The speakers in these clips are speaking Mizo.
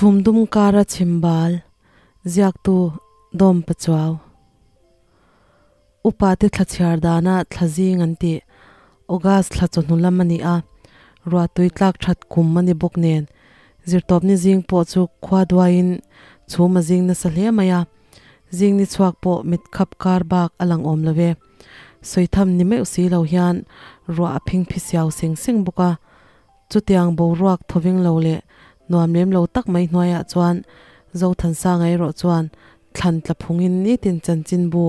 Chhum dum kara chhimbal, ziaktu Dawm Pachuau. Upa te thla chhiar dana thla zing an tih August thla chawhnu lam a ni a, ruahtui tlak that kum a ni bawk nen zirtawpni zing pawh chu khua duaiin chhum a zing nasa hle mai a, zing ni chhuak pawh mit khap kar bak a lang awm lo ve. Sawi tham ni meuh si lo hian ruah a phing phi siau seng seng bawk a, chutiang boruak thawveng lo leh nuam lem lo tak mai hnuaiah chuan Zothansanga erawh chuan thlan tla phungin nitin chanchinbu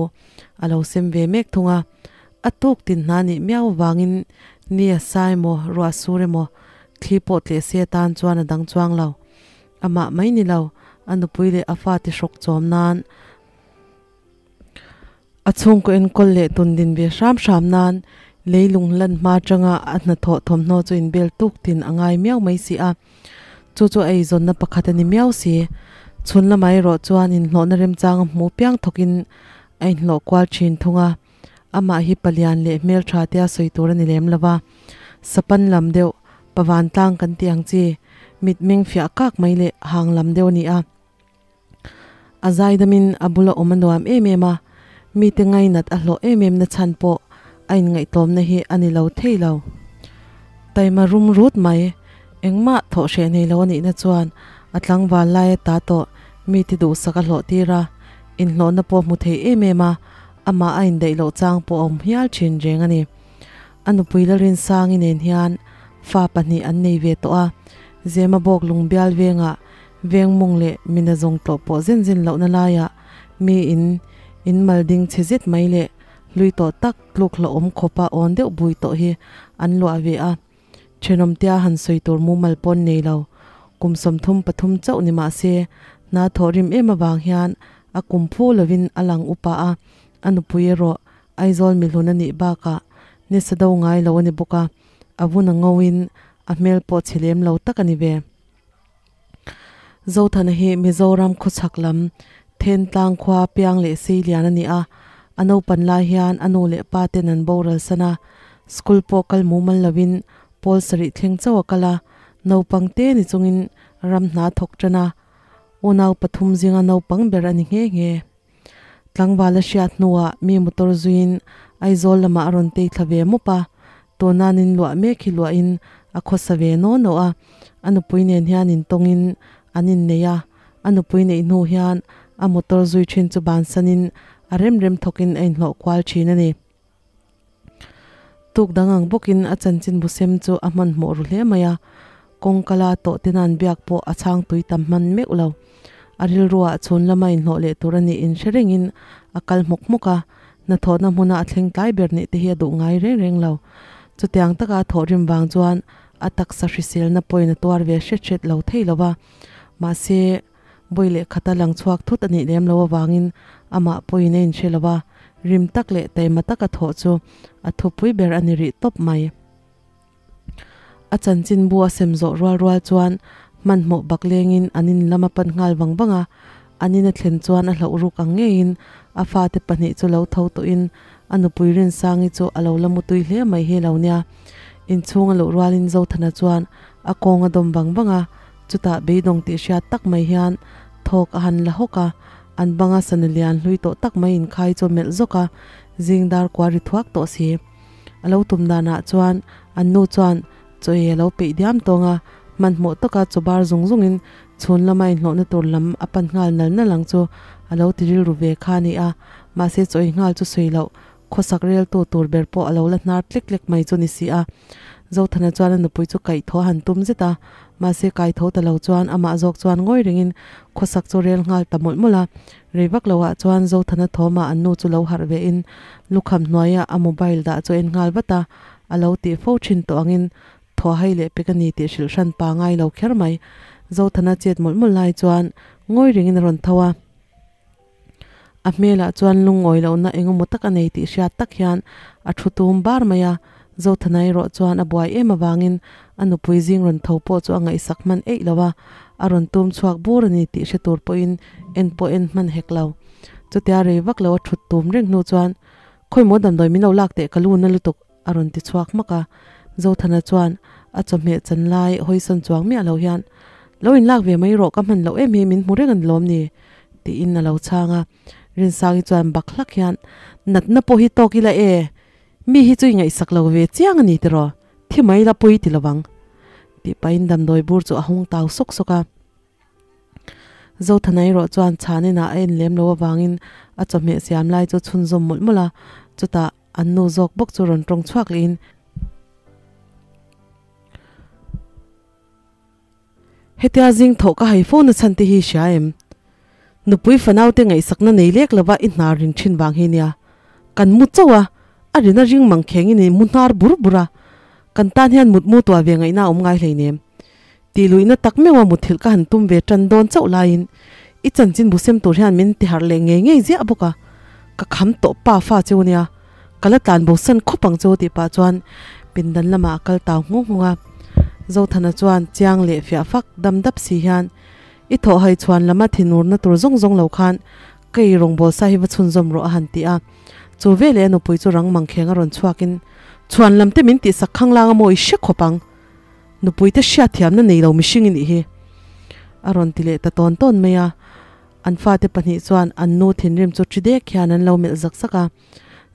a lo sem ve mek thung a, a tuk tin hna nih miau vangin ni a sa emaw ruah sur emaw thli pawh tleh se atan chuan a dang chuang lo. Amah mai ni lo, a nupui leh a fate hrawk chawm nan A chhungkaw enkawl leh tun din ve hram hram nan leilung lan hma atanga a hnathawh thawmhnaw chu inbel tuk tin a ngai miau mai si a, chu chu a eizawnna pakhat a ni miau si. Chhun lamah erawh chuan inhlawhna remchang a hmuh piang thawkin a inhlawh kual thin thung a, amah hi palian leh hmeltha tia sawi tur a ni lem lo va, sapan lam deuh, pavantlang kan tih ang chi, mitmeng fiah kak mai leh hang lam deuh a ni a. A zaidamin a bula awm a nuam em em a, mite ngainat a hlawh em em na chhan pawh a inngaihtlawmna hi a ni lo thei lo. Taima rum rut mai, engmah thawh hreh nei lo a nihna chuan a tlangval lai a ta tawh mite duhsak a hlawh tir a, inhlawhna pawh hmu thei em em a, amah a indaih loh chang pawh a awm hial thin reng a ni. A nupui Lalrinsangi nen hian fa pahnih an nei ve tawh a, Zemabawk Lungbial vengah Veng mawng leh mina zawng tlawh pawh zen zen lohna laiah mi in in mal ding chhe zet mai leh hlui tawh tak tluk hlauhawm khawpa awn deuh bui tawh hi an luah ve a. Thenawmtea han sawi tur mumal pawn nei lo. Kum 33 chauh ni mah se hna thawh rim em avang hian a kum phu lovin a lang upa a, a nupui erawh Aizawl mihlun a nih bakah nisa do ngai lo a ni bawk a, a vun a ngoin a hmel pawh chhe lem lo tak a ni ve. Zothana hi Mizoram khawchhak lam Thentlang khua piang leh Seilian a ni a, a naupan lai hian a nu leh pa ten an boral san a, school pawh kal mumal lovin pawl sarih thleng chauh a kal a, naupang te ni chungin ram hna thawk tan a, unau pathum zinga naupang ber a ni nghe nghe. Tlangval a hriat hnuah mi motor zuiin Aizawl lamah a rawn tei thla ve mup a, tunanin luah mek hi luahin a khawsa ve naw naw a, a nupui nen hian intawngin an innei a, a nupui neih hnu hian a motor zui thin chu bansanin a rem rem thawkin a inhlawh kual thin a ni. Tuk dang ang bawkin a chanchin bu sem chu a hmanhmawh ru hle mai a, kawngka la tawh te nan biak pawh a chhang tui tam hman meuh lo. A rilruah chhun lama inhlawh leh tur a nih inhre rengin a kal hmawk hmawk a, hnathawhna hmuna a thleng tlai ber nih te hi a duh ngai reng reng lo. Chutiang taka a thawhrim vang chuan a taksa hriselna pawhin a tuar ve hret hret lo thei lo va, mahse, Vawi leh khata lang chhuak thut a nih lem lo avangin amah pawhin a inhre lo a, rim tak leh taima taka thawh chu a thupui ber a ni rih tawp mai. A chanchinbu a sem zawh rual rual chuan hmanhmawh bak lengin an in lam a pan nghal vang vang a, an in a thlen chuan a hlauh ruk ang ngeiin a fate pahnih chu lo tho tawhin a nupui Rinsangi chu a lo la mutui hle mai hi lo nia. Inchhung a luh rualin Zothana chuan a kawng a dawm vang vang a, Chutah beidawng tih hriat tak mai hian thawk a han la hawk a, an banga sana lian hlui tawh tak mai inkhai chu a melh zawk a, zing dar kua ri thuak tawh si. A lo tum danah chuan an nu chuan chaw ei a lo peih diam tawng a, hmanhmawh taka chaw bar zung zungin chhun lama inhlawhna tur lam a pan nghal nal nal ang chu a lo ti rilru ve kha a ni a, mahse chaw ei nghal chu sawi loh Khawsak reltu tur ber pawh a lo la hnar tlek tlek mai chu ni si a. Zothana chuan a nupui chu kaih tho a han tum zet a, mahse kai tho ta lo chuan amah zawk chuan ngawi rengin khawsak chu rel nghal ta mawlh mawlh a. Rei vak loah chuan Zothana thawmah an nu chu lo harh ve in lukham hnuaiah a mobile dah chu a en nghal vat a, a lo tih fo thin tawh angin thaw hai leh pek a ni tih hrilh hran pa ngai lo kher mai. Zothana chet mawlh mawlh lai chuan ngawi rengin a rawn tho a. A hmelah chuan lungawi lohna eng emaw tak a nei tih hriat tak hian a thu tum bar mai a, Zothana erawh chuan a buai em avangin a nupui zing rawn tho pawh chu a ngaihsak hman eih lo a, a rawn tum chhuak bur a ni tih hre tur pawhin en pawh en hman hek lo. Chutia rei vak lo a thut tum reng hnu chuan, Khawimaw damdawi min lo lak teh ka lu na lutuk a rawn ti chhuak hmak a, Zothana chuan a chawhmeh chan lai hawisawn chuang miah lo hian, Lo inlak ve mai rawh ka hman loh em hi min hmu reng a ni lawm ni? Tiin a lo chhang a. Rinsangi chuan bak hlak hian, Natna pawh hi tawk ila e, mi hi chu i ngaihsak lo ve chiang a ni tiraw? Thi mai la pui ti lovang. Tih pahin damdawi bur chu a hung tau sawk sawk a. Zothana erawh chuan chhan inah a en lem lo avangin a chawhmeh siam lai chu chhunzawm mawlh mawlh a, chutah an nu zawk bawk chu rawn tawng chhuak lehin, Hetia zing thawh ka hai fo na chhan te hi hria em? Nupui fanau te ngaihsakna nei lek lova i hnar rin thin vang hi nia. Kan mu chauh a, a rina ring mang khengin i mu hnar bur bur a. Kan tan hian mutmu tuah ve ngaihna a awm ngai hleinem. Tih luihna tak meuha muthilh ka han tum ve tan dawn chauh laiin i chanchin bu sem tur hian min ti harh leh ngei ngei ziah bawk a, ka kham tawh pa fa cheu nia, ka la tlan bo san khawp ang cheu tih pah chuan pindan lamah a kal tau nghawng nghawng a. Zothana chuan chiang leh fiah fak dam dap si hian i thawh hai chhuan lama thinurna tur zawng zawng lo khan ka ei rawngbawl sa hi va chhunzawm rawh a han ti a. Chu veleh a nupui chu rang mangkheng a rawn chhuakin chhuan lam te min tihsak khanglang a maw i hre khawp ang. Nupuite hriatthiamna nei lo mihring i nih hi. A rawn ti leh ta tawn tawn mai a. An fate pahnih chuan an nu thinrim chu ṭi dek hian an lo melh zak zak a.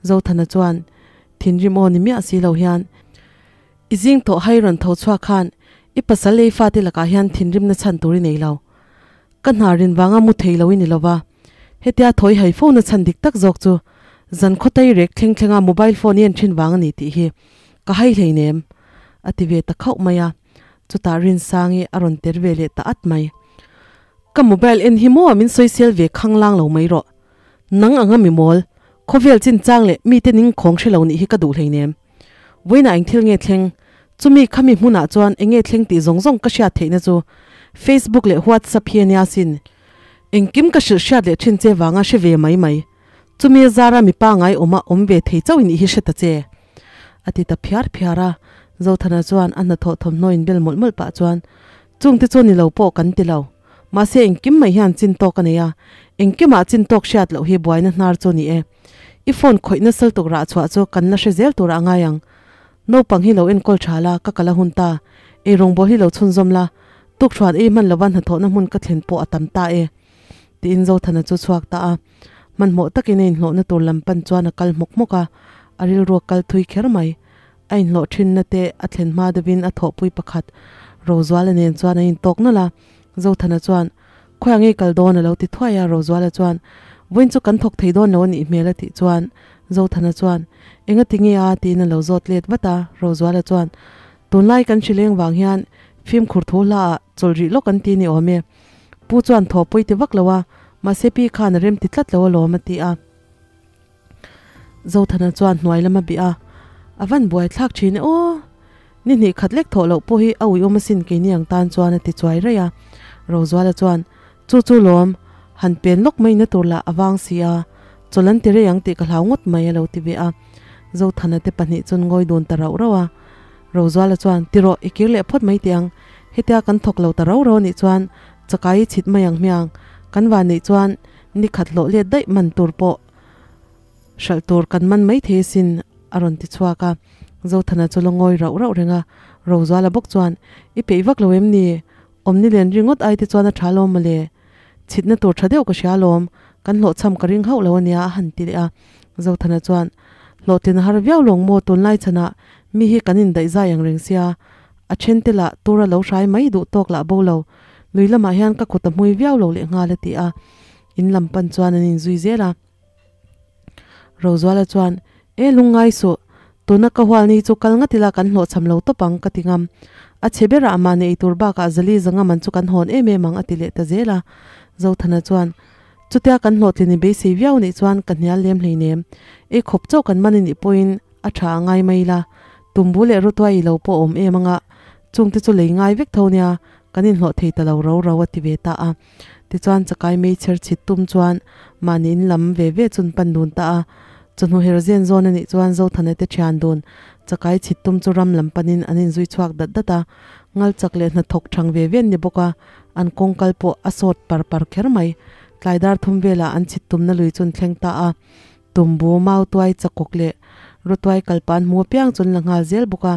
Zothana chuan thinrim aw ni miah si lo hian, I zing tawh hai rawn tho chhuak khan i pasal lei fate lakah hian thinrimna chhan tur i nei lo. Ka hna rin vanga mu thei lo i ni lova. Hetia thawi hai fo na chhan dik tak zawk chu zan khawtai rek thleng thlenga mobile phone i en thin vang a ni tih hi ka hai hleinem a ti ve ta khauh mai a. Chutah Rinsangi a rawn ter ve leh ta at mai. Ka mobile en hi maw min sawisel ve khanglang lo mai rawh. Nang anga mi mawl, khawvel chinchang leh mite ning khawng hre lo nih hi ka duh hleinem. Vawiinah eng thil nge thleng? Chumi khami hmunah chuan eng nge thleng tih zawng zawng ka hriat theihna chu Facebook leh WhatsApp hi a nia sin. Engkim ka hrilh hriat leh thin che vanga hre ve mai mai. Chumi zara mipa ngai awma awm ve thei chauh in i hi hre ta che. A ti ta phiar phiar a. Zothana chuan a hnathawh thawmhnaw in bel mawlh mawlh pah chuan, Chungte chu ni lo pawh kan ti lo. Mahse engkim mai hian chin tawk a nei a, engkimah chin tawk hriat loh hi buaina hnar chu ni e. I phone khawih nasal tuk rah chhuah chu kan la hre zel turah a ngai ang. Naupang hi lo enkawl tha la, ka kal a hun ta. Ei rawngbâwl hi lo chhunzawm la, tukthuan ei hman lova hnathawhna hmun ka thlen pawh a tam ta e. Tiin Zothana chu chhuak ta a. Hmanhmawh takin a inhlawhna tur lam pan chuan a kal hmawk hmawk a, a rilru a kal thui kher mai. A inhlawh thinna te a thlen hma deuhin a thawhpui pakhat Rozuala nen chuan an intawk nawlh a. Zothana chuan, Khawiah nge kal dawn? a lo ti thuai a. Rozuala chuan, Vawiin chu kan thawk thei dawn lo a nih hmel a tih chuan Zothana chuan, Enga ti nge a? tiin a lo zawt let vat a. Rozuala chuan, Tunlai kan hrileng vang hian fimkhur thu hla ah chawlh rih lawk an ti ni awm e. Pu chuan thawhpui ti vak lo a, mahse pi khan a rem ti tlat lo alawm a ti a. Zothana chuan hnuai lam a bih a, A van buai thlak thin e aw! Ni hnih khat lek thawh loh pawh hi a uiawm asin keini ang tan chuan a ti chuai raih a. Rozuala chuan, Chu chu lawm, han pen lawk mai na tur lah a vang si a, chawlh an ti rei ang tih ka hlau ngawt mai a lo ti ve a. Zothana te pahnih chuan ngawi dun ta rauh rauh a. Rozuala chuan, Ti rawh, i kir leh phawt mai teh ang. Hetia kan thawk lo ta rau rau anih chuan chakai i chhit mai ang hmiang. Kan van neih chuan Ni khat hlawh let daih man tur pawh hralh tur kan man mai thei asin a rawn ti chhuak a. Zothana chu la ngawi rauh rauh reng a, Rozuala bawk chuan, I peih vak lo em ni? Awmni len ringawt ai te chuan a tha alawm mawle. Chhitna tur tha deuh ka hria alawm, kan hlawhchham ka ring hauh lo ania a han ti leh a. Zothana chuan, Hlawhtlin a har viau lawng maw tunlai chhanah mi hi kan indaih zai ang reng sia, a then te lah tura lo hrai mai duh tawk lah bo lo, lui lamah hian ka kut a hmui viau lo leh nghal a ti a, in lam pan chuan an inzui zel a. Rozuala chuan, E lungngai suh, tuna ka hual ni chu kal ngat ila kan hlawhchham lo tawp ang ka ti ngam. A chhe berah mahni ei tur bakah zali zanga man chu kan hawn em em ang a ti leh ta zel a. Zothana chuan, Chutia kan hlawhtlin i beisei viau nih chuan ka hnial lem hleinem, ei khawp chauh kan man i nih pawhin a tha a ngai mai ila, tumbu leh rutuai i lo pawh awm em anga, chungte chu lei ngai vek tho nia, kan inhlawh thei ta lo ro ro a ti ve ta a. Tichuan chakai mei chher chhit tum chuan mahni in lam ve ve chun pan dun ta a. Chawhnu her zen zawn a nih chuan Zothana te thian dun chakai chhit tum chu ram lam panin an inzui chhuak dat dat a. Ngal chak leh hnathawk thang ve ve an ni bawk a, an kawng kal pawh a sawt par par kher mai. Tlai dar thum velah an chhit tumna lui chun thleng ta a. Tumbu, mautuai, chakawk leh rawtuai kalpa an hmu apiang chun la nghal zel bawk a.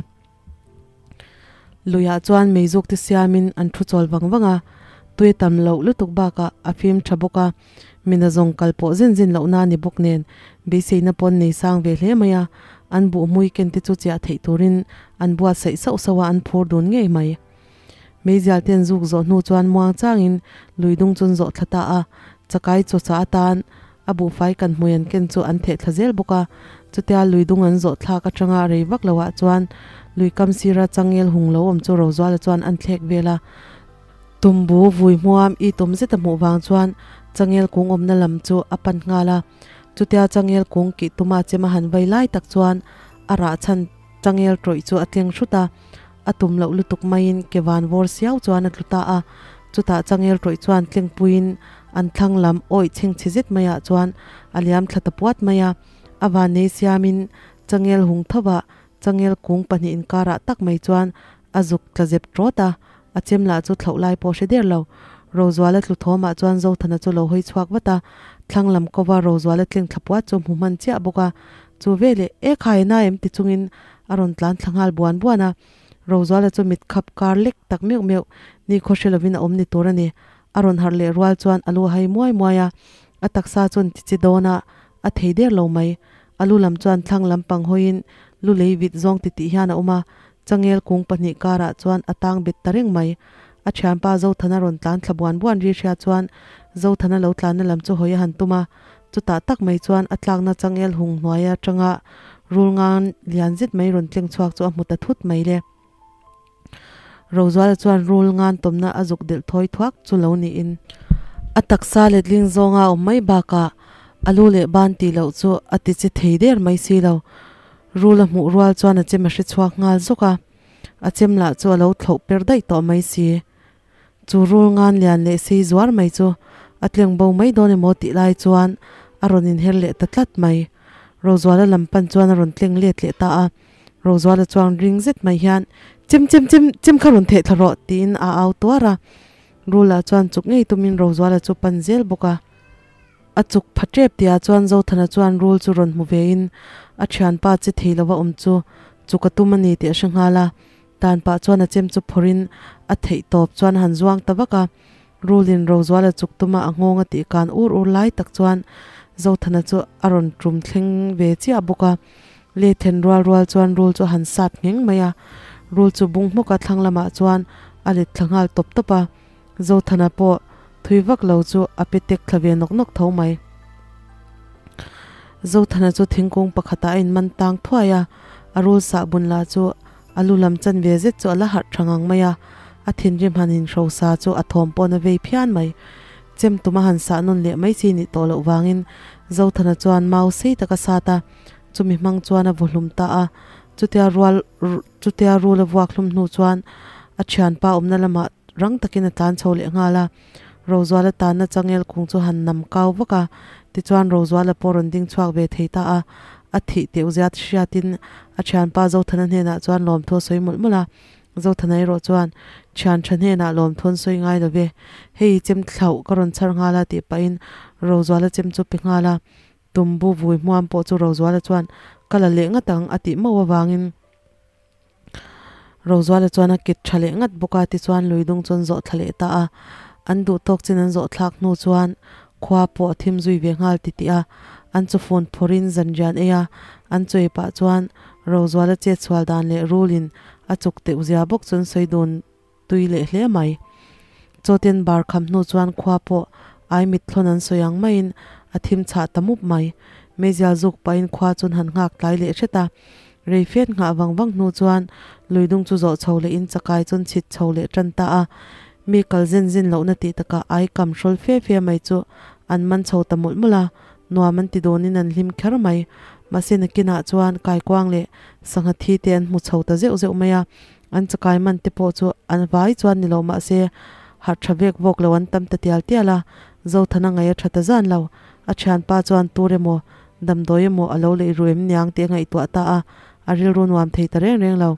Luiah chuan meizuk te siamin an thu chawl vang vang a, tui tam loh lutuk bakah a fim tha bawk a, mina zawng kal pawh zin zin lohna a ni bawk nen beiseina pawn nei sang ve hle mai a, an buh hmui ken te chu chiah theih turin an buatsaih sauh sauh a, an phur dun ngei mai. Meizial ten zuk zawh hnu chuan muang changin lui dung chun zawh thla ta a, chakai chaw chah atan a buhfai kan hmui an ken chu an theh thla zel bawk a. Chutia lui dung an zawh thlak atanga rei vak loah chuan lui kam sira changel hung lo awm chu Rozuala chuan an thlek vel a. Tumbu vui hmuam i tum zet a hmuh vang chuan changel kung awmna lam chu a pan nghal a. Chutia changel kung kih tuma chem a han vai lai tak chuan a rah chhan changel tawih chu a tleng hrut a. A tum loh lutuk maiin ke van vawr siau chuan a tlu ta a, chutah changel tawih chuan tlengpuiin an thlang lam awih chhengchhe zet maiah chuan a liam thla ta puat mai a. A vannei siamin changel hung thovah changel kung pahnih inkarah tak mai chuan a zuk tla zep tawt a, a chem lah chu thlauh lai pawh hre der lo. Rozuala tlu thawmah chuan Zothana chu lo hawi chhuak vat a, thlang lam kova Rozuala tleng thla puat chu hmu hman chiah bawk a, chu veleh e khai na em ti chungin A rawn tlan thla nghal buan buan a, Rozuala chu mit khap kar lek tak meuh meuh ni khaw hre lovin a awm ni tur a ni. A rawn harh leh rual chuan a lu a hai muai muai a, a taksa chuan ti chi dawn a, a thei der lo mai. A lu lam chuan thlang lampang hawiin lu lei vit zawng ti tih hian a awm a, changel kung pahnih karah chuan a tang bet ta reng mai. A thianpa Zothana rawn tlan thla buan buan ri hria chuan Zothana lo tlanna lam chu hawi a han tum a, Chutah tak mai chuan a tlakna changel hung hnuai atanga rul ngan lian zet mai rawn tleng chhuak chu a hmu ta thut mai le. Rozuala chuan rul ngan tawmna a zuk delh thawi thuak chu lo niin a taksa letling zawnga a awm mai bakah a lu leh ban tih loh chu a ti che thei der mai si lo. Rul a hmuh rual chuan a chem a hre chhuak nghal zawk a, a chem lah chu a lo thlauh per daih tawh mai si. Chu rul ngan lian leh sei zuar mai chu a tleng bo mai dawn emaw tih lai chuan a rawn inher leh ta tlat mai. Rozuala lam pan chuan a rawn tleng let leh ta a. Rozuala chuan ring zet mai hian, Chim chim chim, chim kha rawn theh thla rawh, tiin a au tuar a. Rula chuan chuk ngei tumin Rozuala chu pan zel bawk a. A chuk pha tep tihah chuan Zothana chuan rul chu rawn hmu vein a thianpa che thei lova awm chu chuk a tum a ni tih a hre nghal a. Dan pah chuan a chem chu phawrhin a theih tawp chuan a han zuang ta vak a, Rulin Rozuala chuk tuma a nghawng a tih kan ur ur lai tak chuan Zothana chu a rawn tum thleng ve chiah bawk a, le then rual rual chuan Rul chu a han sat ngheng mai a, Rul chu bung hmawk a thlang lamah chuan a let thla nghal tawp tawp a, Zothana pawh thui vak lo chu a pe tek thla ve nawk nawk tho mai. Zothana chu thingkung pakhatah a inman tang thuai a, a rul sah bun lah chu A lu lam chan ve zet chu a la harh tha ngang mai a, a thinrim han inhrosa chu a thawm pawn a vei phian mai. Chem tum a han sah nawn leh mai chi nih tawh loh vangin Zothana chuan mau sei tak a sat a, chumi hmang chuan a vaw hlum ta a. Chutia rual chutia rul a vuak hlum hnu chuan a thianpa awmna lamah rang takin a tlan chho leh nghal a. Rozuala tanna changel kung chu han nam kau vak a, tichuan Rozuala pawh rawn ding chhuak ve thei ta a. A thih teuh ziat hriatin a thianpa Zothana hnenah chuan lawmthu a sawi mawlh mawlh a. Zothana erawh chuan, Thian tha hnenah lawmthu an sawi ngai lo ve, hei chem thlauh ka rawn chhar nghal a tih pahin Rozuala chem chu pe nghal a. Tumbu vui hmuam pawh chu Rozuala chuan, Ka la leh ngat ang a tih mauh avangin, Rozuala chuan a kit tha leh ngat bawk a, tichuan lui dung chuan zawh thla leh ta a. An duh tawk chin an zawh thlak hnu chuan khua pawh a thim zui ve nghal ti tih a. An chawfun phawrhin zanrian ei a, an chawi pah chuan Rozuala chetsual dan leh rulin a chuk teuh zia bawk chu an sawi dun tui leh hle mai. Chawten bar kham hnu chuan khua pawh ai mit thlawn an sawi ang maiin a thim chhah ta mup mai. Meizial zuk pahin khua chuan han nghak tlai leh hret a. Rei fiat nghah vang vang hnu chuan luidung chu zawh chho lehin chakai chuan chhit chho leh tan ta a. Mi kal zen zen lohna tih takah ai kam hrawl fe fe mai chu an man chho ta mawlh mawlh a, nuam an ti dawnin an hlim kher mai. Mahse nakinah chuan kaikuang leh sangha thi te an hmu chho ta zeuh zeuh mai a. An chakai man te pawh chu an vai chuan ni lo mahse harh tha vek vawk lo an tam ta tial tial a, Zothana ngaih a tha ta zan lo. A thianpa chuan tur emaw damdawi emaw a lo leih ru em niang tih a ngaihtuah ta a, a rilru nuam thei ta reng reng lo.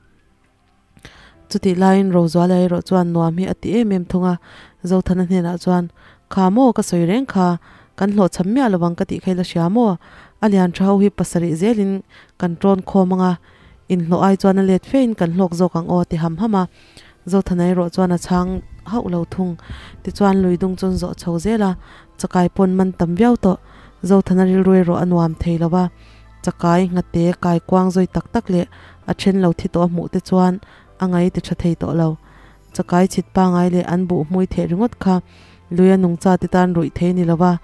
Chutih laiin Rozuala erawh chuan nuam hi a ti em em thung a, Zothana hnenah chuan, Kha maw ka sawi reng kha, kan hlawhchham miah lovang ka tih kha i la hria maw? A lian tha ho hi pasarih zelin kan tawn khawm ang a, Inhlawh ai chuan a let fe in kan hlawk zawk ang aw a ti ham ham a. Zothana erawh chuan a chhang hauh lo thung. Tichuan lui dung chu an zawh chho zel a, chakai pawn man tam viau tawh. Zothana rilru erawh a nuam thei lo va, chakai nghate kai kuang zawi tak tak leh a then lo thi tawh a hmuh te chuan a ngai ti tha thei tawh lo. Chakai chhit pangai leh an buh hmui theh ringawt kha luia nungcha te tan ruih thei ni lo va,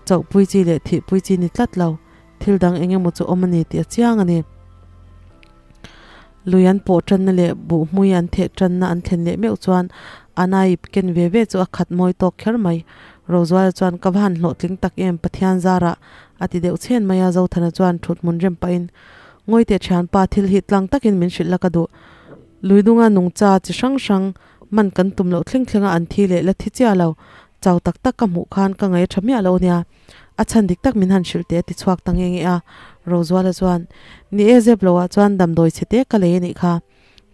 chauhpui chi leh thihpui chi ni tlat lo. Thil dang eng emaw chu awm a ni tih a chiang a ni. Lui an pawh tanna leh buh hmui an theh tanna an thlen leh meuh chuan a naip ken ve ve chu a khat mawi tawk kher mai. Rozuala chuan ka va han hlawhtling tak em Pathian zarah a ti deuh chhen mai a, Zothana chuan thut hmun rem pahin Ngawi teh thianpa thil hi tlang takin min hrilh la ka duh. Lui dunga nungcha chi hrang hrang man kan tum loh thleng thlenga an thi leh la thi chiah lo. Chau tak tak ka hmuh khan ka ngaih a tha miah lo nia. A chhan dik tak min han hrilh teh a ti chhuak ta nge nge a. Rozuala chuan, Ni e zep loah chuan damdawi chhe te ka lei a nih kha.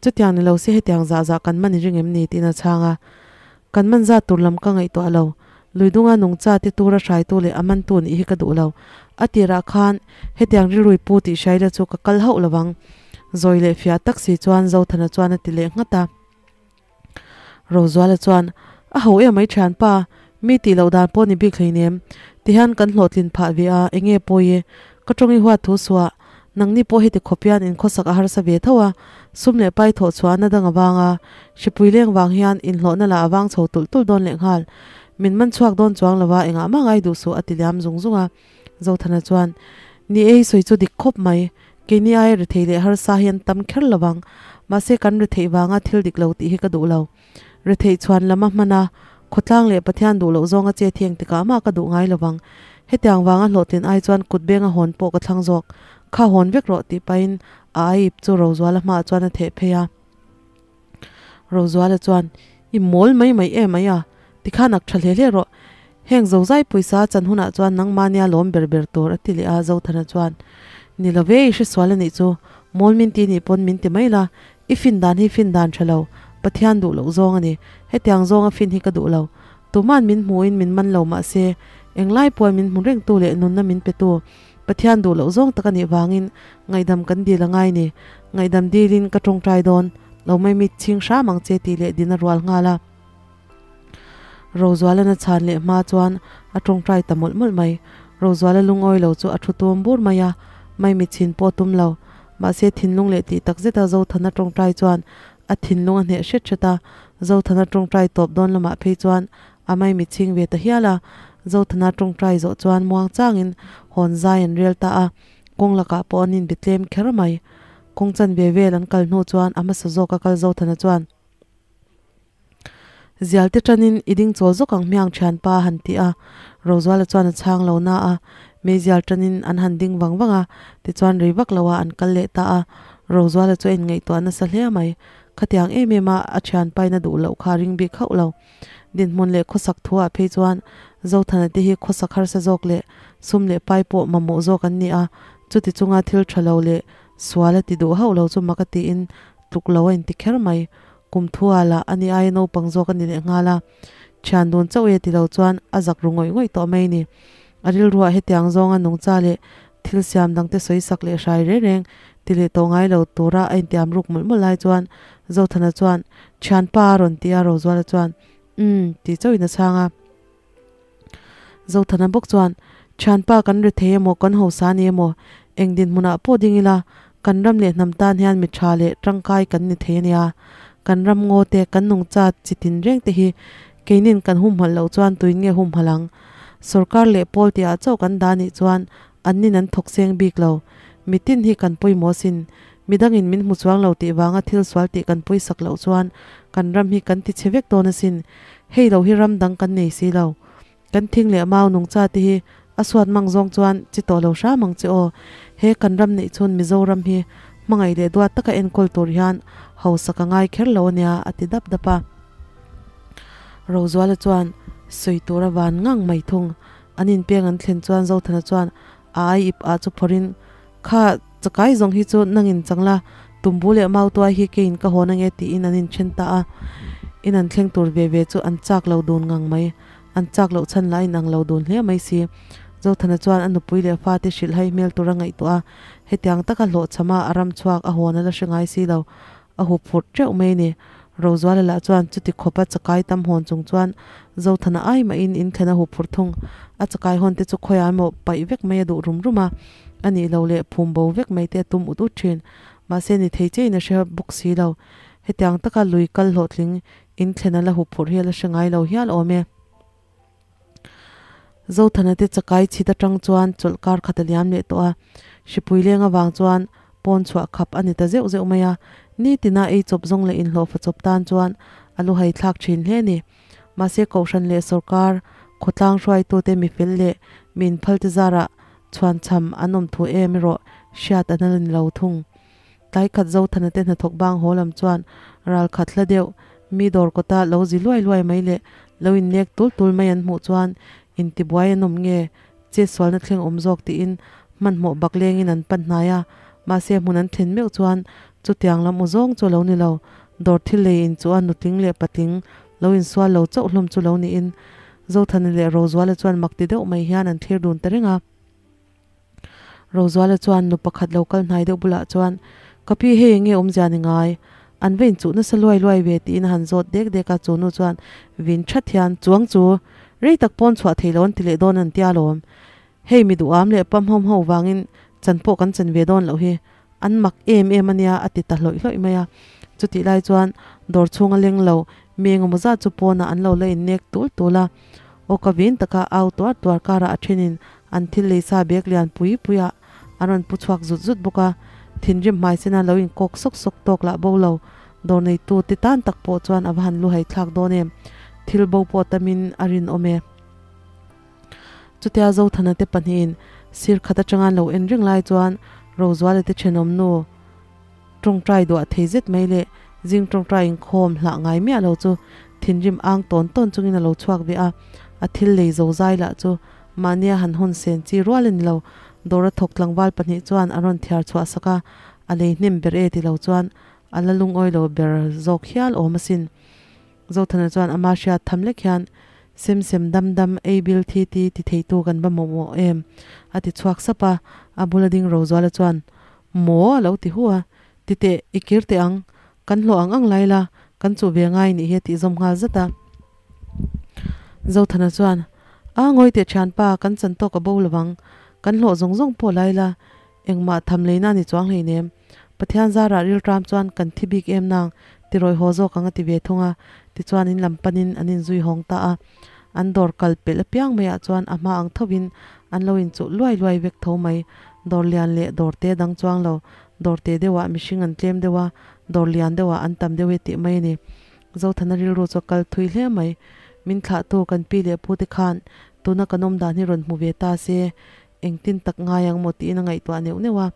Chutiang ni lo se hetiang zah zah kan man i ring em ni? tiin a chhang a. Kan man zat tur lam ka ngaihtuah lo. Luidunga nungcha ti tura hraitu leh a mantu nih hi ka duh lo. A tirah khan hetiang rilrui pu tih hriaila chu ka kal hauh lovang. Zawi leh fiah tak si chuan Zothana chuan a ti leh nghat a. Rozuala chuan, A ho em mai thianpa, mi tih loh dan pawh ni bik hleinem. Tihian kan hlawhtlin phah ve a, enge pawi? Ka tawng i huat thu suah, nangni pawh heti khawp hian inkhawsak a harsa ve tho a, sum leh pai thawh chhuah na dang avang a, hripui leng vang hian inhlawhna lah a vang chho tulh tulh dawn lehnghal. Min man chhuak dawn chuang lo a, engah mah ngai duh suh a ti liam zung zung a. Zothana chuan, Ni ei sawi chu dik khawp mai. Keini aia rethei leh harsa hi an tam kher lo vang. Mahse kan retheih vanga thil dik lo tih hi ka duh lo. Retheih chhuan lam a hman a, khawtlang leh Pathian duh loh zawnga che thieng tikah mah ka duh ngai lo vang. Hetiang vanga hlawhtlin ai chuan kut benga hawn pawh ka thlang zawk. Kha hawn vek rawh tih pahin a aip chu Rozuala hmaah chuan a theh phei a. Rozuala chuan, I mawl mai mai em mai a, tikhan ak tha hle hle rawh. Heng zozai pawisa chan hunah chuan nangmahnia lawm ber ber tur a ti leh a, Zothana chuan, Ni lo ve, i hresual a nih chu, mawl min ti nih pawn min ti mai la, i fin dan hi fin dan tha lo, Pathian duh loh zawng a ni, hetiang zawnga fin hi ka duh lo. Tuman min hmuin min man lo mah se, englai puan min hmu rengtu leh nunna min petu Pathian duh loh zawng tak a nih vangin ngaihdam kan dil a ngai ni. Ngaihdam dilin ka tawngtai dawn lo mai mi chhing hram ang che tih leh din a rual nghal a. Rozualana chhan leh hma chuan a tawngtai ta mawlh mawlh mai. Rozuala lungawi lo chu a thu tum bur mai a, mai mi chhin pawh tum lo. Mahse thinlung leh tih tak zeta Zothana tawngtai chuan a thinlung a hneh hret hret a. Zothana tawngtai tawp dawn lamah phei chuan A mai mi chhing ve ta hial a, Zothana tawngtai zawh chuan muang changin hawn zai an rel ta a, kawng lakah pawh an inbe tlem kher mai. Kawng chan ve vel an kal hnu chuan a hmasa zawka kal Zothana chuan, Zial te tanin i ding chawl zawk ang hmiang thianpa a han ti a, Rozuala chuan a chhang lo na a, meizial tanin an han ding vang vang a, tichuan rei vak loah an kal leh ta a, Rozuala chu a inngaihtuah nasa hle mai. Khatiang em em a a thianpain a duh loh kha a ring bik hauh lo. Dinhmun leh khawsak thuah phei chuan Zothana te hi khawsak harsa zawk leh sum leh pai pawh mamawh zawk an ni a, chuti chunga thil tha lo leh sual a ti duh hauh lo chu mak a tiin tluk lo a inti kher mai. Kum thua lah a ni aia naupang zawk a ni leh nghal a, thian dun chauh e ti lo chuan a zak ru ngawih ngawih tawh mai ni. A rilruah hetiang zawnga nungcha leh thil siam dangte sawi sak leh hrai reng reng ti leh tawh ngai lo tura a intiam ruk mawlh mawlh lai chuan Zothana chuan, Thianpa a rawn ti a, Rozuala chuan, Umm, tih chauhin a chhang a. Zothana bawk chuan, Thianpa kan ri thei emaw, kan hausa a ni emaw, eng dinhmunah pawh ding ila, kan ram leh hnam tan hian mi tha leh tangkai kan ni thei a nia. Kan ram ngaw te, kan nungcha chi tin reng te hi keinin kan humhalh loh chuan tuin nge humhalh ang? Sorkar leh pawl tihah chauh kan dah nih chuan annin an thawk seng bik lo. Mitin hi kan pawimawh asin. Midangin min hmu chuang lo tih vanga thil sual tih kan pawisak loh chuan kan ram hi kan ti chhe vek dawn asin. Hei lo hi ram dang kan nei si lo. Kan thing leh mau nungcha te hi a suat mang zawng chuan chi tawh lo hram ang che aw. He kan ram neih chhun Mizoram hi hmangaih leh duat taka enkawl tur hian hausa ka ngai kher lo ania a ti dap dap a. Rozuala chuan sawi tur a van ngang mai thung. An inpeng an thlen chuan Zothana chuan a ai ip ah chu phawrhin Kha chakai zawng hi chu nangin chang la, tumbu leh mautuai hi keiin ka hawn ange tiin an inthen ta a. In an thleng tur ve ve chu an chak lo dun ngang mai. An chak loh chhan lah a inang lo dun hle mai si. Zothana chuan a nupui leh fate hrilh hai hmel tur a ngaihtuah a, hetiang taka hlawhchhama a ram chhuak a hawn a la hre ngai si lo, a hup phurh teuh mai a ni. Rozuala lah chuan chuti khawpa chakai tam hawn chung chuan Zothana ai mahin in thlen a hup phurh thung. A chakai hawn te chu khawiah emaw paih vek mai a duh rum rum a, a nih loh leh phum bo vek mai te a tum ut ut thin. Mahse ni thei chiahin a hre bawk si lo. Hetiang taka lui kal hlawhtling in thlen a la hup phurh hi a la hre ngai lo hial awm e. Zothana te chakai chhit atang chuan chawlh kar khat a liam leh tawh a, hripui leng avang chuan pawn chhuah khap a ni ta zeuh zeuh mai a, nitina ei chawp zawng leh inhlawhfa chawp tan chuan a lu hai thlak thin hle a ni. Mahse Kohhran leh sawrkar, khawtlang hruaitute mifel leh mi inphalte zarah chhuanchham an awm thu em erawh hriat an la ni lo thung. Tlai khat Zothana te hnathawk bang haw lam chuan ral khat hla deuh, mi dawr kawta lo zi luai luai mai leh lo innek tul tul mai an hmuh chuan intibuai an awm nge, chetsualna thleng awm zawk tiin hmanhmawh bak lengin an pan hnai a, mahse hmun an thlen meuh chuan chutiang lam u zawng chu a lo ni lo, dawr thil lei in chu a nutling leh patling lo insual lo chauh hlawm chu lo niin Zothana leh Rozuala chuan mak ti deuh mai hian an thlir dun ta reng a. Rozuala chuan nu pakhat lo kal hnai deuh bulah chuan, Ka pi hei enge awmzia ni ngai? An va inchuh nasa luai luai ve tiin a han zawt dek dek a, chu nu chuan vin that hian, Chuang chu, rei tak pawn chhuah thei lo an ti leh dawn an tia lawm. Hei mi duham leh pamhawm ho vangin chan pawh kan chan ve dawn loh hi. An mak em em a nia a ti ta hlawih hlawih mai a. Chutih lai chuan dawr chhunga leng lo mi engemaw zat chu pawnah an lo la innek tul tul a. Aw ka vin taka au tuar tuar karah a thenin an thil lei sa bag lian pui pui ah an rawn pu chhuak zut zut bawk a. Thinrim hmai sena lo inkawk sawk sawk tawk lah bo lo. Dawr neitu ti tan tak pawh chuan a va han lu hai thlak dawn em. Thil bo pawh tamin a rinawm e. Chutia Zothana te pahnihin sir khat atanga an lo en reng lai chuan Rozuala te thenawm nu tawngtai duah thei zet mai leh zing tawngtai inkhawm hlah ngai miah lo chu thinrim ang tawn tawn chungin a lo chhuak ve a, a thil lei zo zai lah chu mahnia han hawn sen chi rual a ni lo. Dawra thawk tlangval pahnih chuan a rawn thiar chhuah sak a, a lei hnem ber e ti lo chuan a la lungawi lo ber zawk hial awm asin. Zothana chuan ama hriat tham lek hian, Sem sem dam dam, ei bil thi ti ti theitu kan va mawhmawh em? a ti chhuak sap a, a bula ding Rozuala chuan, Maw? a lo ti hu a, Ti teh, i kir teh ang, kan hlawh ang ang lai la, kan chuh ve ngai nih hi a tih zawm nghal zat a. Zothana chuan, A ngawi teh thianpa, kan chan tawk a bo lovang, kan hlawh zawng zawng pawh lai la, Engmah tham leina ni chuang hleinem. Pathian zarah rilṭam chuan kan thi bik em nang, ti rawih haw zawk ang a ti ve thung a. Tichuan in lam panin an inzui hawng ta a. An dawr kal pelh apiang maiah chuan a hma ang thovin an lo inchuh luai luai vek tho mai. Dawr lian leh dawr te dang chuang lo, dawr te deuhah mihring an tlem deuh a, dawr lian deuhah an tam deuh e tih mai a ni. Zothana rilru chu a kal thui hle mai. Min thlahtu kan pi leh pute khan tuna kan awm dan hi rawn hmu ve ta se, Engtin tak ngai ang maw tiin a ngaihtuah neuh neuh a.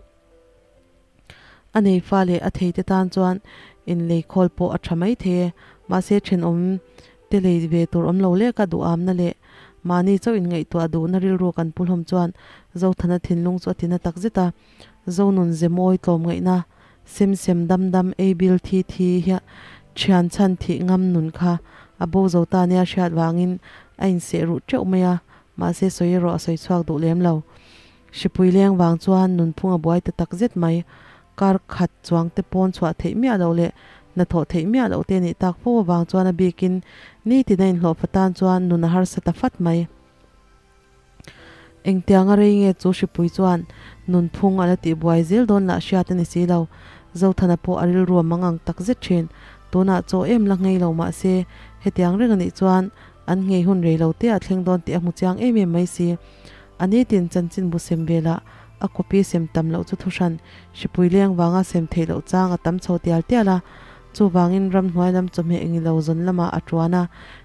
A nei fa leh a theite tan chuan inlei khawl pawh a tha mai thei e. Mahse thenawm te lei ve tur awm lo leka duhamna leh mahni chauh inngaihtuah duhna rilru kan pu hlawm chuan Zothana thinlung chu a tina tak zet a. Zonun ze mawi tlawmngaihna sem sem dam dam ei bil thi thi hiah thian chhan thih ngam nun kha a bo zo ta nia hriat vangin a inseh ruh teuh mai a. Mahse sawi erawh a sawi chhuak duh lem lo. Hripui leng vang chuan nunphung a buai ta tak zet mai. Kar khat chuang te pawn chhuah theih miah loh leh hnathawh theih miah loh te nih tak fo avang chuan a bikin nitin a inhlawhfa tan chuan nun a harsa ta fat mai. Engtianga rei nge chu hripui chuan nunphung a la tih buai zel dawn lah hriat a ni si lo. Zothana pawh a rilru a mang ang tak zet thin. Tunah chaw em la nghei lo mahse hetiang reng a nih chuan An nghei hun rei lo te a thleng dawn tih a hmu chiang em em mai si. A nitin chanchin bu sem velah a copy sem tam loh chu thuhran hripui leng vanga sem theih loh chang a tam chho tial tial a. Chuvangin ramhnuai lam chawhmeh engilo zawn lamah a tuan a,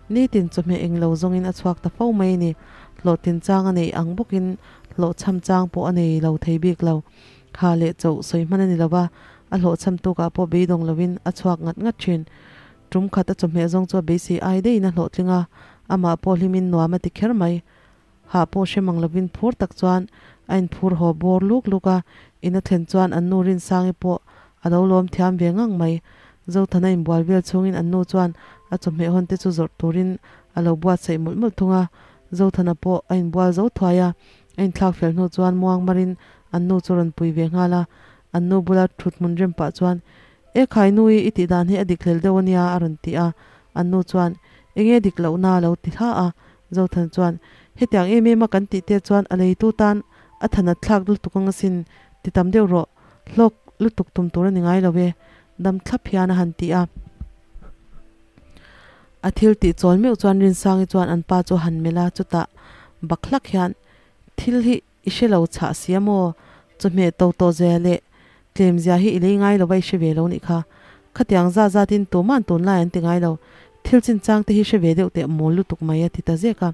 nitin chawhmeh englo zawngin a chhuak ta fo mai a ni. Hlawhtlin chang a neih ang bawkin hlawhchham chang pawh a nei lo thei bik lo. Kha leh chauh sawi hman a ni lova, a hlawhchham tukah pawh beidawng lovin a chhuak ngat ngat thin. Tum khat a chawhmeh zawng chu a beisei ai deihin a hlawhtling a, amah pawh hlimin nuam a ti kher mai. Hah pawh hre mang lovin phur tak chuan a inphur haw bawr luk luk a, in a thlen chuan an nu Rinsangi pawh a lo lawm thiam ve ngang mai. Zothana inbual vel chhungin an nu chuan a chawhmeh hawn te chu zawrh turin a lo buatsaih mawlh mawlh thung a, Zothana pawh a inbual zo thuai a. A inthlak fel hnu chuan muang marin an nu chu a rawn pui ve nghal a, an nu bula thut hmun rem pah chuan, E khai nui, i tih dan hi a dik hlel deuh a nia a rawn ti a, an nu chuan, Enge dik lohna a lo ti hla a, Zothan chuan, Hetiang em em a kan tih te chuan a leitu tan a thanat thlak lutuk ang asin, ti tam deuh rawh, hlawk lutuk tum tur a ni ngai lo e, dam thlap hian a han ti a. A thil tih chawl meuh chuan Rinsangi chuan an pa chu a han melh a, chutah bak hlak hian, Thil hi i hre lo chhah si a maw? Chawhmeh to tawh zia leh tlem zia hi i lei ngai lo va i hre ve lo nih kha. Khatiang zat zatin tuman tunlai an ti ngai lo. Thil chinchang te hi hre ve deuh teh mawl lutuk mai a ti ta zek a.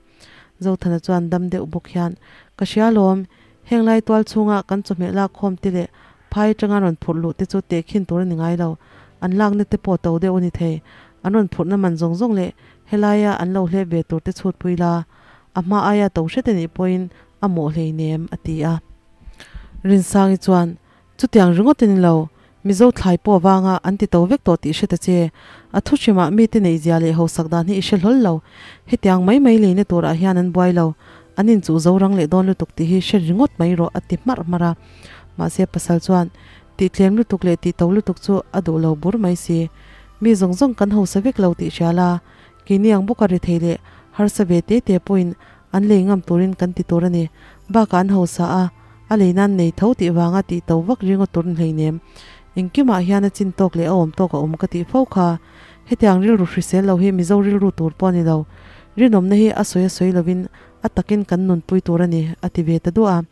Zothana chuan dam deuh bawk hian, Ka hria lawm, heng lai tual chhunga kan chawhmeh lak khawm te leh phai atanga rawn phurh luh te chu tehkhin tur a ni ngai lo. An lakna te pawh to deuh a ni thei. An rawn phurhna man zawng zawng leh helaia an lo hlep ve tur te chhut pui la, a hma aia to hret a nih pawhin a mawh hleinem, a ti a. Rinsangi chuan, Chutiang ringawt a ni lo, Mizo thlai pawh vanga an ti to vek tawh tih hre ta che. A thu hrimah mite neihzia leh hausak dan hi i hre hlawl lo. Hetiang mai mai leina turah hian an buai lo. An inchuh zo rang leh dawn lutuk tih hi hre ringawt mai rawh, a ti hmarh hmarh a. Mahse pasal chuan, Tihtlem lutuk leh tih to lutuk chu a duh lo bur mai si. Mi zawng zawng kan hausa vek lo tih hria la, keini ang bawka rethei leh harsa ve te te pawhin an lei ngam turin kan ti tur a ni. Bakah an hausa a, a lei nan nei tho tih vanga tih to vak ringaw tur ni hleinem. Engkimah hian a chin tawk leh a awm tawk a awm ka tih fo kha. Hetiang rilru hrisel lo hi Mizo rilru tur pawh a ni lo. Rinawmna hi a sawi a sawi lovin a takin kan nunpui tur a ni, a ti ve ta duah a.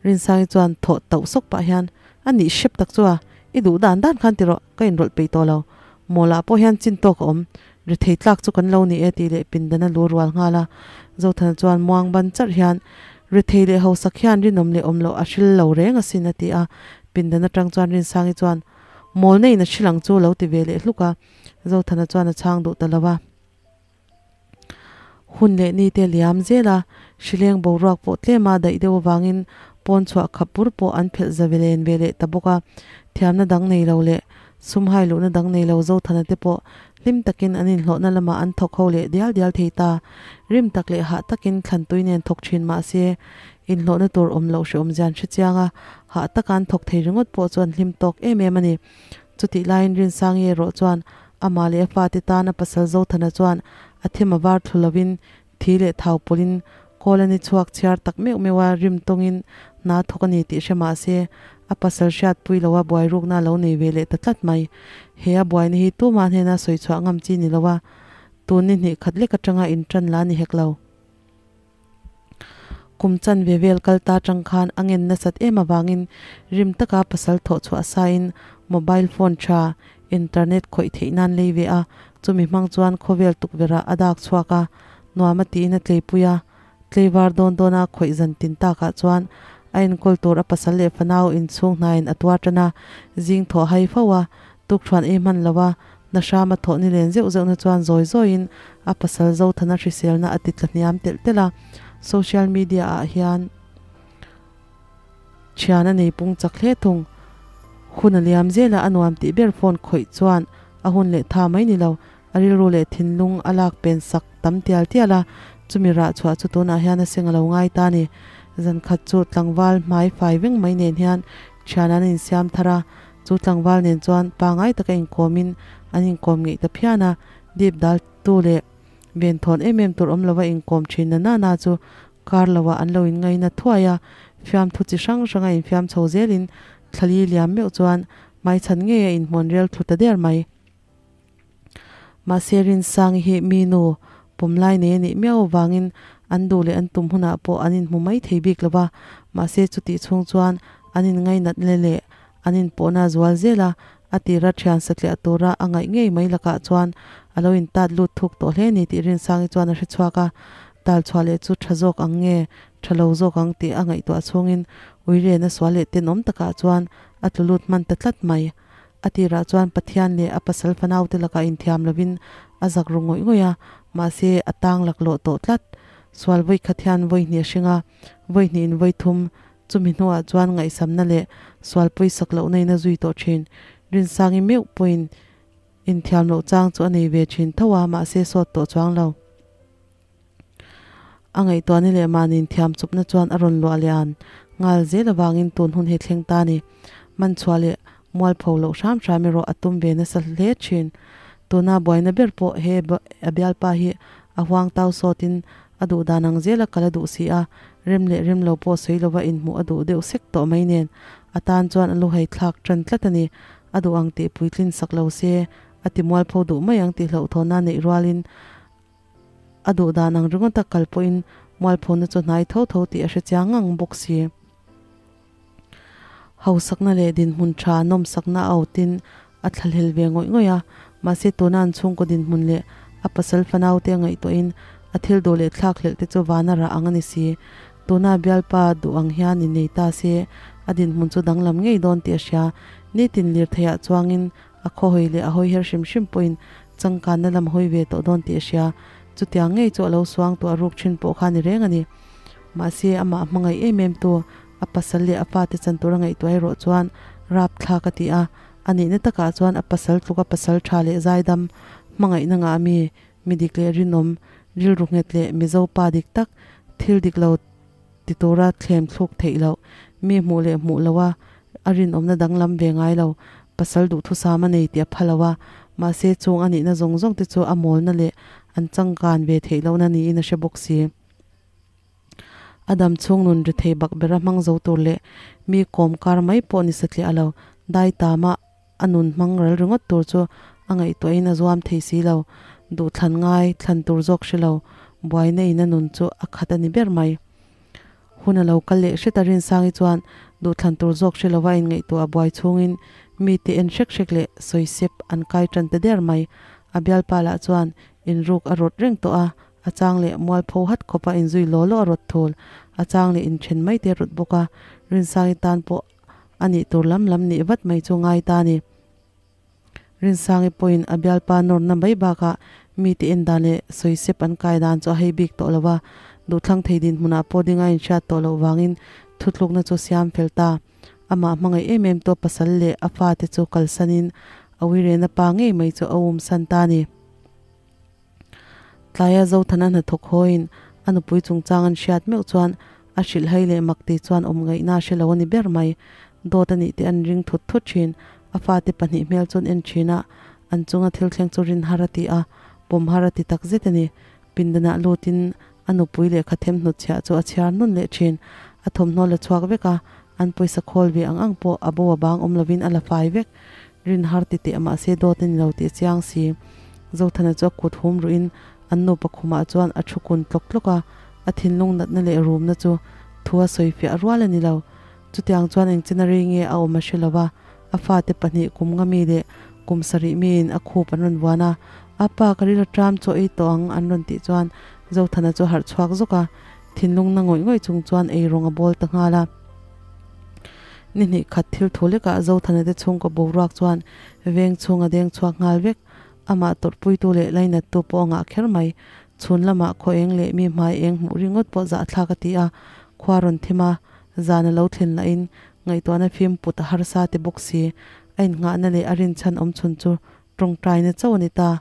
Rinsangi chuan thawh tauh sawk pah hian, A nih hrep tak chu a, i duh dan dan khan ti rawh, ka inrawlh peih tawh lo. Mawlah pawh hian chin tawk a awm, rethei tlak chu kan lo ni e tih leh pindan a lu rual nghal a. Zothana chuan muang ban charh hian, Rethei leh hausak hian rinawm leh awm loh a hril lo reng asin a ti a. Pindan atang chuan Rinsangi chuan, Mawlna in a hril ang chu lo ti ve leh hluk a. Zothana chuan a chhang duh ta lo a. Hun leh ni te liam zel a, hrileng boruak pawh tlema daih deuh avangin pawn chhuah khap bur pawh an phelh za velen ve leh ta bawk a. Thiamna dang nei lo leh sum hai luhna dang nei lo Zothana te pawh hlim takin an inhlawhna lamah an thawk ho leh dial dial thei ta. Rim tak leh hah takin thlantui nen thawk thin mah se inhlawhna tur awm loh hreawm zian hre chiang a, hah taka an thawk thei ringawt pawh chu an hlim tawk em em a ni. Chutih laiin Rinsangi erawh chuan amah leh a fate tana pasal Zothana chuan a them a var thlu lovin thi leh thau pawlhin kawl a ni chhuak chhiar tak meuh meuh a rim tawngin hna thawk a ni tih hre mah se a pasal hriatpui loa buai rukna a lo nei ve leh ta tlat mai. He a buaina hi tumah hnena sawi chhuah ngam chi ni lo a, tun ni hnih khat lek atanga intan la ni hek lo. Kum chanve vel kal ta tang khan a ngen nasat em avangin rim taka pasal thawh chhuah sain mobile phone tha, internet khawih theih nan lei ve a, chumi hmang chuan khawvel tukverh-ah a dak chhuak a, nuam a tiin a tleipui a. Tleivar dawn dawna khawih zan tin takah chuan a enkawl tur a pasal leh fanau inchhung hnaiin a tuar tan a, zing thawh hai fo a, tukthuan ei hman lo a, Na hrama thawh ni len zeuh zeuhna chuan zawi zawiin a pasal Zothana hriselna a ti tla hniam telh telh a, social media ah hian thian a nei pung chak hle thung. Hun a liam zela a nuam tih ber phone khawih chuan a hun leh tha mai ni lo, a rilru leh thinlung a lak pen sak tam tial tial a, chumi rah chhuah chu tunah hian a seng a lo ngai ta a ni. Zan khat chu tlangval hmai fai veng mai nen hian thian an insiam thar a, Chu tlangval nen chuan pangai taka inkawmin an inkawm ngeih ta phian a, dip dal tu leh venthawn em em tur awm lova inkawm thin na na na chu kar loah an lo inngaina thuai a, fiamthu chi hrang hranga infiam chho zelin thlali liam meuh chuan hmaichhan ngei a inhmuan rel thlu ta der mai. Mahse Rinsangi hi mi nu pawmlai nei a nih miau avangin an duh leh an tum hunah pawh an inhmu mai thei bik lo va, mahse chutih chhung chuan an inngainat le leh an inpawhna a zual zel a, a tira thian satliah tura a ngaih ngei mai lakah chuan a lo intat lut thuk tawh hle ni tih Rinsangi chuan a hre chhuak a, tal chhuah leh chu tha zawk ang nge tha lo zawk ang tih a ngaihtuah chhungin uirena sual leh tenawm takah chuan a tlu lut hman ta tlat mai. A tirah chuan Pathian leh a pasal fanaute lakah inthiam lovin a zak ru ngawih ngawih a, mahse a tang laklawh tawh tlat. Sual vawi khat hian vawi hnih a hring a, vawi hnihin vawi thum, chumi hnuah chuan ngaihsamna leh sual pawisak lohna in a zui tawh thin. Rinsangi meuh pawhin inthiam loh chang chu a nei ve thin tho a, mahse sawt tawh chuang lo. A ngaihtuahna leh mahni inthiam chawpna chuan a rawn luah lian nghal zel avangin tun hun hi thleng ta a ni. Man chhuah leh mualpho loh hram hram erawh a tum ve nasa hle thin. Tuna buaina ber pawh he a bialpa hi a huang tau sawtin a duh dan ang zela kal a duh si a, rem leh rem lo pawh sawi lova inhmuh a duh deuh sek tawh mai nen a tan chuan a luhai thlak tan tlat a ni. A duh ang tih puitlin sak lo se a ti mualpho duh mai ang tih hlauhthawn a neih rualin A duh dan ang ringawt a kal pawhin mualphawna chu hnai tho tho tih a hre chiang ngang bawk si. Hausakna leh dinhmun tha nawmsakna a awtin a thlahlel ve ngawih ngawih a, mahse tuna an chhungkaw dinhmun leh a pasal fanaute a ngaihtuahin a thil duh leh thlak hlelh te chu vana rah ang a ni si. Tuna bialpa duh ang hian innei ta se a dinhmun chu danglam ngei dawn tih a hria. Nitin lirtheiah chuangin A khaw hawi leh a hawi her hrim hrim pawhin changkanna lam hawi ve tawh dawn tih a hria. Chutiang ngei chu a lo suang tawh a ruk thin pawh kha a ni reng a ni. Mahse, amah hmangaih em em tu, a pasal leh a fate chan tura ngaihtuah erawh chuan rap thlak a ti a. A nihna takah chuan a pasal tluka pasal tha leh zaidam, hmangaihna ngah mi, mi dik leh rinawm, rilru nghet leh Mizo pa dik tak, thil dik lo ti tura thlem thluk theih loh, mi hmuh leh hmuh loha a rinawmna danglam ve ngai lo, pasal duhthusam a nei tih a pha lo a, mahse chung a nihna zawng zawng te chu a mawlna leh an changkan ve theih lohna niin a hre bawk si. A dam chhung nun ri thei bak bera hmang zo tur leh mi kawm kar mai pawh ni satliah a lo, dai tama a nun hmang ral ringawt tur chu a ngaihtuahin a zuam thei si lo, duh thlan ngai thlan tur zawk hre lo, buaina in a nun chu a khat a ni ber mai. Hun a lo kal leh hret a Rinsangi chuan duh thlan tur zawk hre lova inngaihtuah a buai chhungin mite en hrek hrek leh sawi sep an kai tan ta der mai. A bialpa lah chuan inruk a rawt reng tawh a, a chang leh mualpho hat khawpa inzui law law a rawt thul, a chang leh inthen mai te a rawt bawk a, Rinsangi tan pawh a nih tur lam lam nih vat mai chu ngai ta a ni. Rinsangi pawhin a bialpa nawrna mai bakah mite en dan leh sawi sep an kai dan chu a hei bik tawh lo va, duhthlang thei dinhmunah pawh ding a inhriat tawh loh vangin thutlukna chu siam fel ta. Amah hmangaih em em tawh pasal leh a fate chu kalsanin a uirena pa ngei mai chu a umsan ta a ni. Tlaia Zothana hnathawk hawiin a nupui chungchang an hriat meuh chuan a hrilhhai leh mak ti chuan awm ngaihna a hre lo a ni ber mai. Dawt a nih tih an ring thut thut thin. A fate pahnih hmel chu an en thin a, an chunga thil thleng chu rin har a ti a, pawm har a ti tak zet a ni. Pindanah lutin a nupui lehkha them hnutchhiah chu a chhiar nun leh thin. A thawmhnaw la chhuak vek a, an pawisa khawl ve ang ang pawh a bo a bang awm lovin a la fai vek. Rin har ti teh mahse dawt a ni lo tih chiang si. Zothana chu a kut hum ruhin an nupa khumah chuan a thu kun tlawk tlawk a, a thinlung natna leh rumna chu thu a sawi fiah rual a ni lo. Chutiang chuan eng china rei nge a awm a hre lo va, a fate pahnih kum nga mi leh kum sarih miin a khup an rawn vuan a, A pa ka ril aṭam chaw ei tawh ang an rawn tih chuan Zothana chu a harh chhuak zawk a, thinlung na ngawih ngawih chung chuan ei rawng a bawl ta nghal a. Ni hnih khat thil thu lekah Zothana te chhungkaw boruak chuan veng chhung a deng chhuak nghal vek. Amah tawrhpuitu leh lainattu pawh a ngah kher mai. Chhun lamah khaw eng leh mi hmai eng hmuh ringawt pawh zahthlak a ti a, khua rawn thim a, zan a lo thlen lahin ngaihtuahna fim put a harsa ti bawk si. A innghahna leh a rinchhan awm chhun chu tawngtaina chauh a ni ta.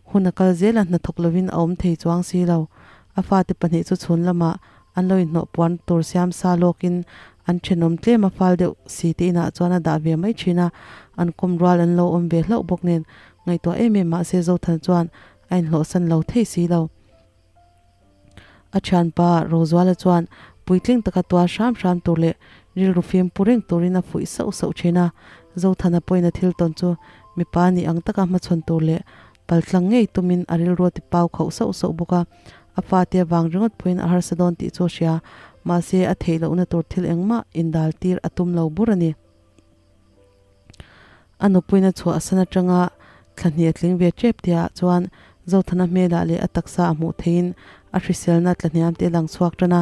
Hun a kal zel a, hnathawk lovin a awm thei chuang si lo. A fate pahnih chu chhun lamah an lo inhnawh puan tur siam sa lawkin an thenawm tlem a fal deuh si te inah chuan a dah ve mai thin a, an kawm rual an lo awm ve hlauh bawk nen ngaihtuah em em mahse Zothan chuan a inhlawhsan lo thei si lo. A thianpa Rozuala chuan puitling taka tuar hram hram tur leh rilru fim pu reng turin a fuih sauh sauh thin a, Zothana pawhin a thil tawn chu mipa nih ang taka hmachhawn tur leh paltlang ngei tumin a rilru a ti pau khauh sauh sauh bawk a, a fate avang ringawt pawhin a harsa dawn tih chu a hria, mahse a theih lohna tur thil engmah indal tir a tum lo bur a ni. A nupuina chhuahsan atanga thla hnih a tling ve tep tihah chuan Zothana hmelah leh a taksa a hmuh theihin a hriselna tla hniam te a lang chhuak tan a,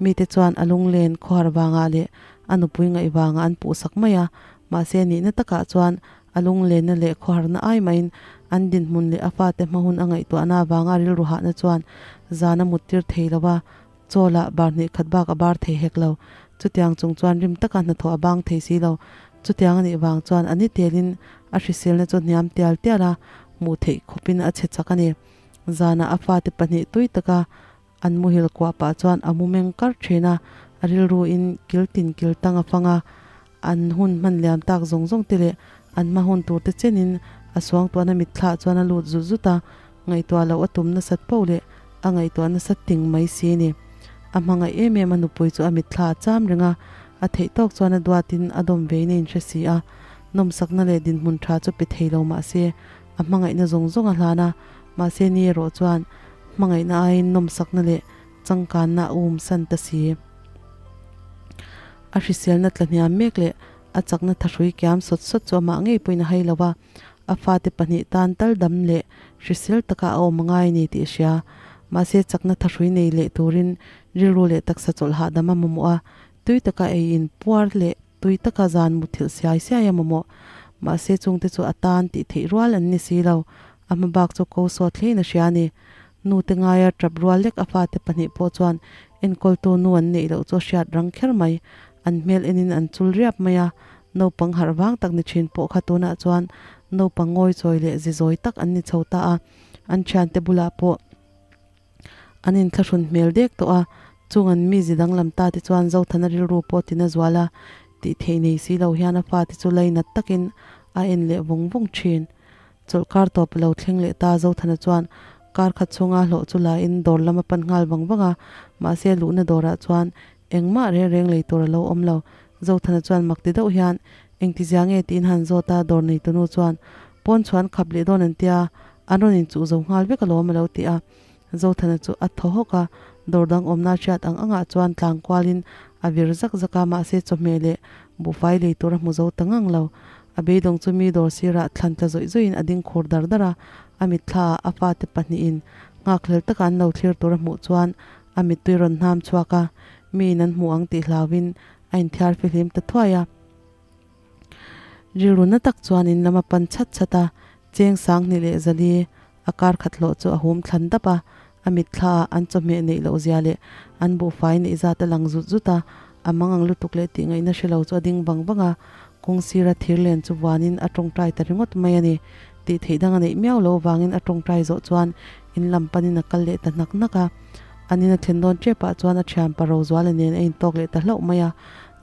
mite chuan a lunglen khawhar vangah leh a nupui ngaih vangah an puhsak mai a, mahse nihna takah chuan a lunglenna leh khawharna ai mahin an dinhmun leh a fate hma hun a ngaihtuahna avanga rilru hahna chuan zan a muttir thei lo a, Chaw lah bar hnih khat bak a bar thei hek lo. Chutiang chung chuan rim taka hnathawh a bang thei si lo. Chutiang a nih vang chuan a ni telin a hriselna chu hniam tial tial a, hmuh theih khawpin a chhe chak a ni. Zanah a fate pahnih tui taka An muhil kuah pah chuan a mu meng kar thin a, a rilru in kil tin kil tang a fang a, an hun hman liam tak zawng zawng te leh an hma hun tur te chenin a suangtuahna mitthla ah chuan a lut zut zut a, ngaihtuah loh a tum nasat poh leh a ngaihtuah nasat ting mai si ni. A hmangaih em em a nupui chu a mitthla a cham reng a, a theih tawk chuan a duatin a dawm vein a inhre si a, nawmsakna leh dinhmun tha chu pe thei lo mah se a hmangaihna zawng zawng a hlan a, mahse ni erawh chuan hmangaihna aiin nawmsakna leh changkanna a um san ta si. A hriselna tla hniam mek leh a chakna thahrui kiam sawt sawt chu amah ngei pawhin a hai lo a, a fate pahnih tan tal dam leh hrisel taka a awm a ngai a ni tih a hria. Mahse chakna thahrui nei leh turin rilru leh taksa chawlh hahdam a mamawh a, tui taka ei in puar leh Tui taka zan muthilh siai siai a mamawh. Mahse chungte chu a tan tih theih rual an ni si lo. A hma bak chu ko sawt hlein a hria a ni. Nute ngaia tap rual lek a fate pahnih pawh chuan enkawltu nu an neih loh chu a hriat rang kher mai. An hmel enin an chul riap mai a. Naupang harh vang tak ni thin pawh kha tunah chuan naupang ngawi chawi leh zi zawi tak an ni chho ta a. An thiante bulah pawh. An inthlahrun hmel dek tawh a, chung an mi zi danglam ta te chuan Zothana rilru pawh tina zual a, tih theih nei si lo hian a fate chu lainat takin a en leh vawng vawng thin. Chawlhkar tawp a lo thleng leh ta, Zothana chuan kar khat chhunga hlawh chu la in dawr lam a pan nghal vang vang a, mahse luhna dawrah chuan engmah reng reng lei tur a lo awm lo. Zothana chuan mak ti deuh hian engtizia nge tiin han zawt a, dawr neitunu chuan pawn chhuan khap leh dawn an tia, An rawn inchuh zo nghal vek alawm a lo ti a. Zothana chu a thaw hawk a, dawr dang awmna hriat ang angah chuan tlang kualin a vir zak zak a, mahse chawhmeh leh buhfai lei tur a hmu zo ta ngang lo. A beidawng chu mi dawr sirah thlan tla zawih zawihin a ding khur dar dar a, a mitthlaah a fate pahnihin nghakhlel taka an lo thlir tur a hmuh chuan a mittui rawn hnam chhuak a, miin an hmu ang tih hlauhin a inthiar fihlim ta thuai a. Rilru na tak chuan in lam a pan chhat chhat a, cheng sang hnih leh zali a kar khat hlawh chu a hum thlan dap a, a mitthla ah an chawhmeh neih loh zia leh an buhfai neih zat a lang zut zut a, a mangang lutuk leh tih ngaihna hre lo chu a ding vang vang a, kawng sira thir len chu vuanin a tawngtai ta ringawt mai a ni. Tih theih dang a neih miau lo vangin a tawngtai zawh chuan in lam panin a kal leh ta hnak hnak a, an in a thlen dawn tep ah chuan a thianpa Rozuala nen a intawk leh ta hlauh mai a,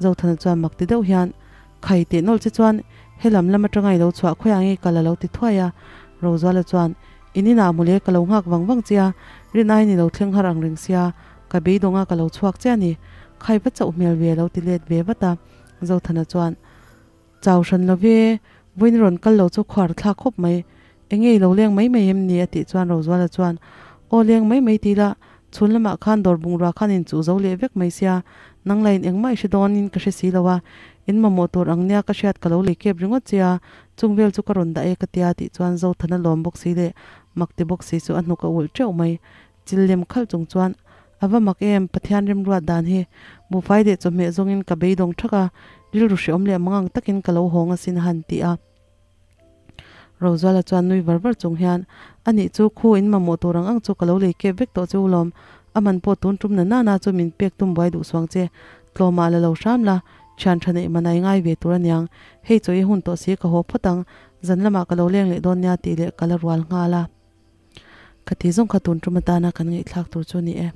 Zothana chuan mak ti deuh hian, Khai teh nawlh che chuan helam lam atanga i lo chhuah khawiah nge kal a lo ti thuai a. Rozuala chuan, In inah mawle ka lo nghak vang vang che a, rin aiin i lo thleng har ang reng sia, ka beidawng a ka lo chhuak che a ni. Khai va chauh hmel ve a lo ti let ve vat a. Zothana chuan, Chau hran lo ve, vawiin rawn kal lo chu khuar thlak khawp mai. Enge i lo leng mai mai em ni? a tih chuan Rozuala chuan, Aw leng mai mai ti la, chhun lamah khan dawr bungrua khan inchuh zo leh vek mai sia, nang lain engmah i hre dawnin ka hre si lo a, in mamawh tur ang nia ka hriat ka lo lei kep ringawt che a, chung vel chu ka rawn dah e ka tia tih chuan Zothana lawm bawk si leh mak ti bawk si chu a hnuk a ulh teuh mai. Chil lem khalh chung chuan, A va mak em, Pathian remruat dan hi, buhfai leh chawhmeh zawngin ka beidawng thak a, rilru hreawm leh mangang takin ka lo hawng asin a han ti a. Rozuala chuan nui var var chung hian, A nih chu, khu in mamawh tur ang ang chu ka lo lei kep vek tawh che u lawm, a man pawh tun tum na nana chu min pek tum buai duh suang che, tlawmah la lo hram la, thian tha neih man a i ngai ve tur aniang, hei chaw i hun tawh si ka haw phawt ang, zan lamah ka lo leng leh dawn nia tih leh ka la rual nghal a. Ka ti zawng kha tun tum atana kan ngaihthlak tur chu a ni e.